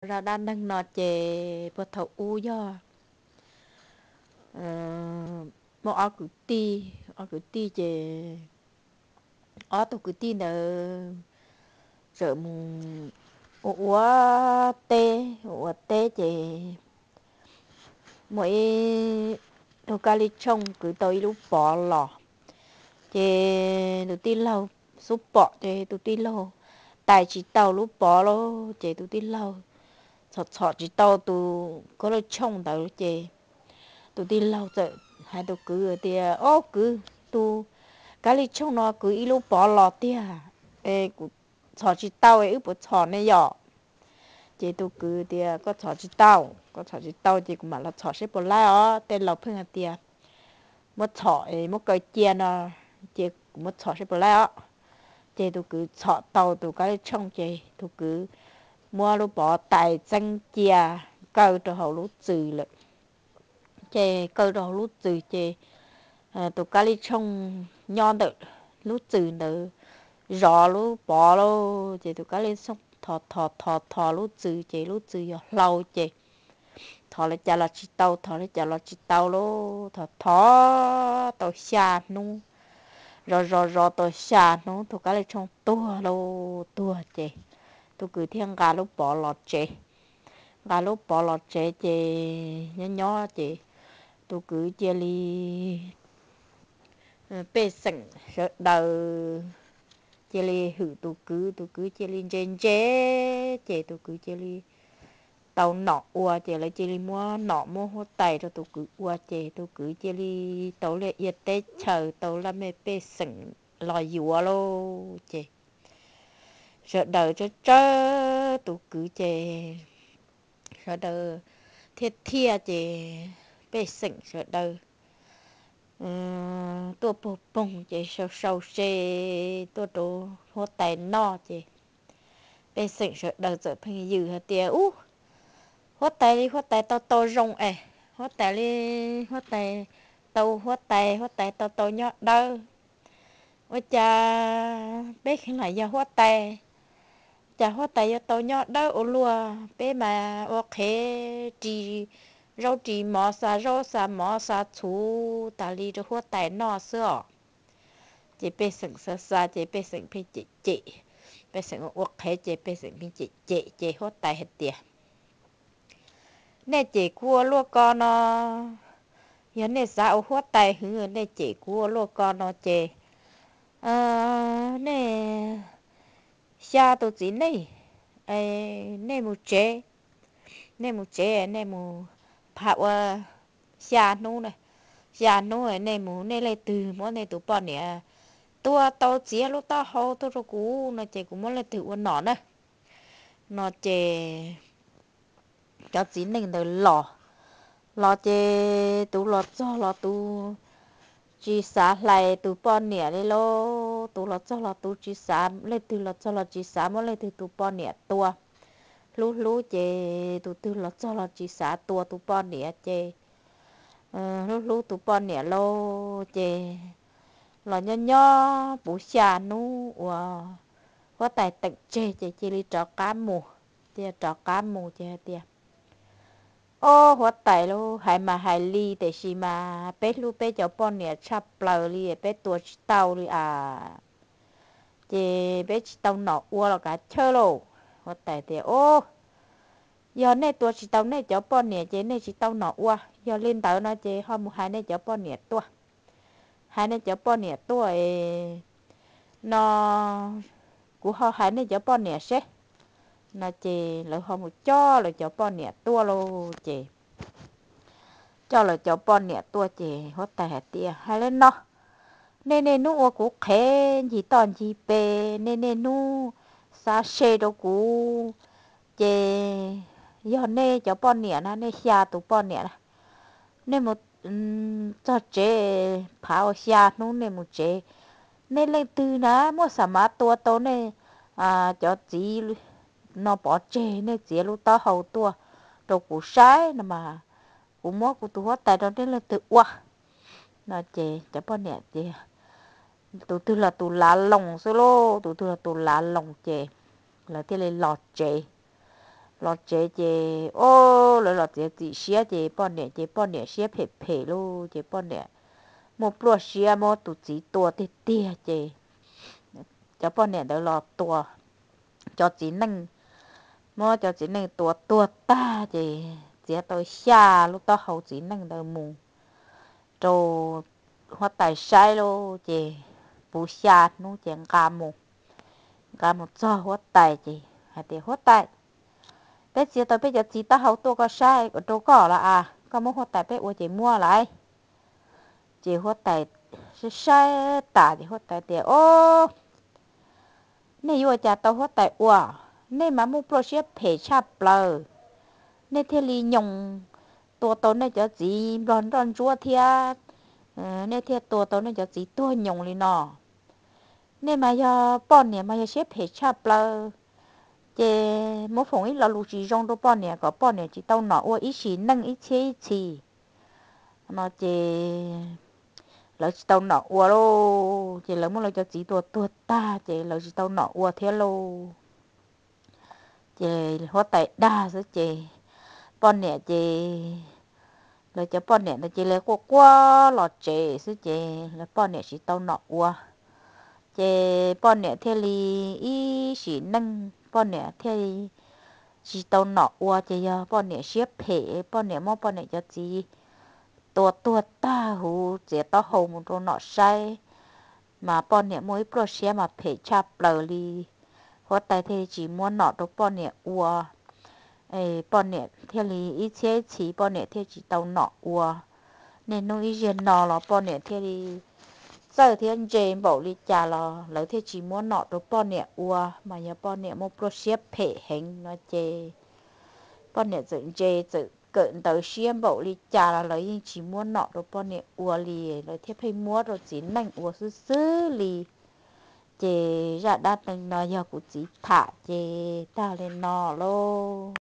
Zaj dab neeg no ces puag thaum ub yog muaj ob kwv tij, ob kwv tij ces ob tug kwv tij ntawd txawm mus ua ua teb, ua ua teb ces muaj ib tug kab lij tshooj kwv tau ib lub pov los, ces tus tij laug xub pom ces tus tij laug tais tsis tau lub pov lauj, ces tus tij laug txhom txhom tsis tau tus kab lij tshooj ntawd ces tus tij laug txawm hais tus kwv tias, Ob kwv, tus kab lij tshooj no kwv ib lub pov los tiag, kuv txhom tsis tau, wb puas txhom ne yom? Ces tus kwv tias, Koj txhom tsis tau, koj txhom tsis tau ces kuv mam los txhom seb puas laib os. Tej laus pheej hais tias muab txhom es muab kaw cia no, ces kuv muab txhom seb puas laib os. Ces tus kwv txhom tau tus kab lij tshooj ces tus kwv muab lub pov tais txeeb cia, kaw rau hauv lub txwm lawm. Ces kaw rau hauv lub txwm ces tus kab lij tshooj nyob ntawm lub txwm ntawd zov lub pov lauj, ces tus kab lij tshooj thov thov thov thov lub txwm ces lub txwm yog hlau ces thov li cas los tsis tau, thov li cas los tsis tau lauj, thov thov tau xya hnub, zov zov zov tau xya hnub tus kab lij tshooj tuag lauj, tuag ces tus kwv thiaj nqa lub pov los tsev. Nqa lub pov los tsev ces nyob nyob ces tus kwv cia li, pej xeem sawv daws cia li hwm tus kwv, tus kwv cia li ntse ntse, ces tus kwv cia li tau nom ua, ces lawv cia li muab nom muab huab tais rau tus kwv ua, ces tus kwv cia li tau liaj ia teb chaws, tau laj mej pej xeem los yuav lauj. Ces sawv daws tsawb tsawb tus kwv ces sawv daws thiaj thiaj ces pej xeem sawv daws tuaj puag poog ces sau sau se tuaj rau huab tais noj ces pej xeem sawv daws txawm pheej yws hais tias, Ub, huab tais li huab tais tau tau zoo es, huab tais li huab tais tau huab tais, huab tais tau tau nyob dawb. Ua cas peb kheev lam yog huab tais, cas huab tais yuav tau nyob dawb ua luaj, peb mas ua qhev ris zaub ris mov, xa zaub xa mov xa txhuv tas li rau huab tais noj xwb os. Ces pej xeem xav xav ces pej xeem pheej cem cem, pej xeem ua qhev ces pej xeem pheej cem cem ces huab tais hais tias, Nej cem kuv ua luaj ko no, yog nej xav ua huab tais heev, nej cem kuv ua luaj ko no ces nej xya tus txiv neej, nej mus tsev, nej mus tsev, nej mus pha ua xya hnub, xya hnub nej mus, nej leej twg muab nej tus poj niam tua tau txiav lub taub hau tuaj rau kuv no ces kuv muab leej twg ua nom na. No ces cov txiv neej ntawd los, los ces tus los txog los tus tsis xav hlais tus poj niam li lauj, tus los txog los tus tsis xav, leej twg los txog los tsis xav muab leej twg tus poj niam tua. Hlub hlub ces tus twg los txog los tsis xav tua tus poj niam ces hlub hlub tus poj niam lauj ces los nyob nyob puv xya hnub uas huab tais teem tseg ces cia li rov qab mus. Cia rov qab mus ces hais tias, Ob, huab tais lauj, hais mas hais li tiam sis mas peb hlub peb cov poj niam tshaj plaws li, peb tua tsis tau li as. Ces peb tsis tau nom ua los kav chawj lauj. Huab tais tias, Ob, yog nej tua tsis tau nej cov poj niam ces nej tsis tau nom ua. Yog li ntawd no ces ho mus hais nej cov poj niam tuaj. Hais nej cov poj niam tuaj es no kuv ho hais nej cov poj niam seb. No ces lawv ho mus coj lawv cov poj niam tuaj lauj ces coj lawv cov poj niam tuaj ces huab tais hais tias, Hais li no, nej niaj hnub ua kuv qhev ncig toj ncig pes, nej niaj hnub xa se rau kuv, ces yog nej cov poj niam na, nej xya tus poj niam na, nej mus txog tsev, phav ua xya hnub nej mus tsev, nej leej twg na muaj xa mav tua tau nej cov txiv no pov tseg, nej txiav lub taub hau tuaj rau kuv saib no mas kuv muab kuv tus huab tais rau nej leej twg ua. No ces cov poj niam tias, tus twg los tus lav loos xwb lauj, tus twg los tus lav loos ces lawv thiaj li los tsev. los tsev ces, o, lawv los txiav txim siab ces poj niam ces poj niam siab phem phem lauj, ces poj niam muaj pluaj siab muab tus txiv tua tiag tiag ces cov poj niam ntawd los tua cov txiv neej, muab cov txiv neej tua tuag tag ces txiav tau xya lub taub hau txiv neej ntawd mus rau huab tais saib lauj, ces puv xya hnub ces nqa mus, nqa mus txog huab tais ces hais tias, Huab tais, peb txiav tau peb cov txiv taub hau tuaj koj saib, rau koj los as, koj muab huab tais peb ua ces muab lauj. Ces huab tais saib saib tas ces huab tais tias, O, nej yuav ua cas tau huab tais ua? Nej mas muaj pluaj siab phem tshaj plaws, nej thiaj li nyoos tua tau nej cov txiv nplog nroj ntsuab thiab, nej thiaj tua tau nej cov txiv tuag nyoos li no. Nej mas yog poj niam mas yog siab phem tshaj plaws, ces muab foom ib lo lus tsis zoo rau poj niam kom poj niam tsis tau nom ua ib sim neej ib txhiab ib txhis no ces lawv tsis tau nom ua lauj, ces lawv muab lawv cov txiv tua tuag tag ces lawv tsis tau nom ua thiab lauj. Ces huab tais dag xwb ces poj niam ces, lawv cov poj niam ntawd ces lawv quaj quaj los tsev xwb ces lawv poj niam tsis tau nom ua. Ces poj niam thiaj li ib sim neej poj niam thiaj li tsis tau nom ua ces yog poj niam siab phem, poj niam muab poj niam cov txiv tua tuag tag huv txiav taub hau mus rau nom saib, mas poj niam muaj ib pluaj siab mas phem tshaj plaws li. Huab tais thiaj li tsis muab nom rau poj niam ua, poj niam thiaj li ib txhiab ib txhis poj niam thiaj tsis tau nom ua. Niaj hnub ib zaug no los poj niam thiaj li txawj thiab ntse npaum li cas los lawv thiaj tsis muab nom rau poj niam ua, mas yog poj niam muaj pluaj siab phem heev no ces poj niam txawm ntse txawm kawm ntawv siab npaum li cas los lawv yeej tsis muab nom rau poj niam ua li, lawv thiaj pheej muab rau txiv neej ua xwb xwb li. Ces zaj dab neeg no yog kuv txiv tham ces tag li no lauj.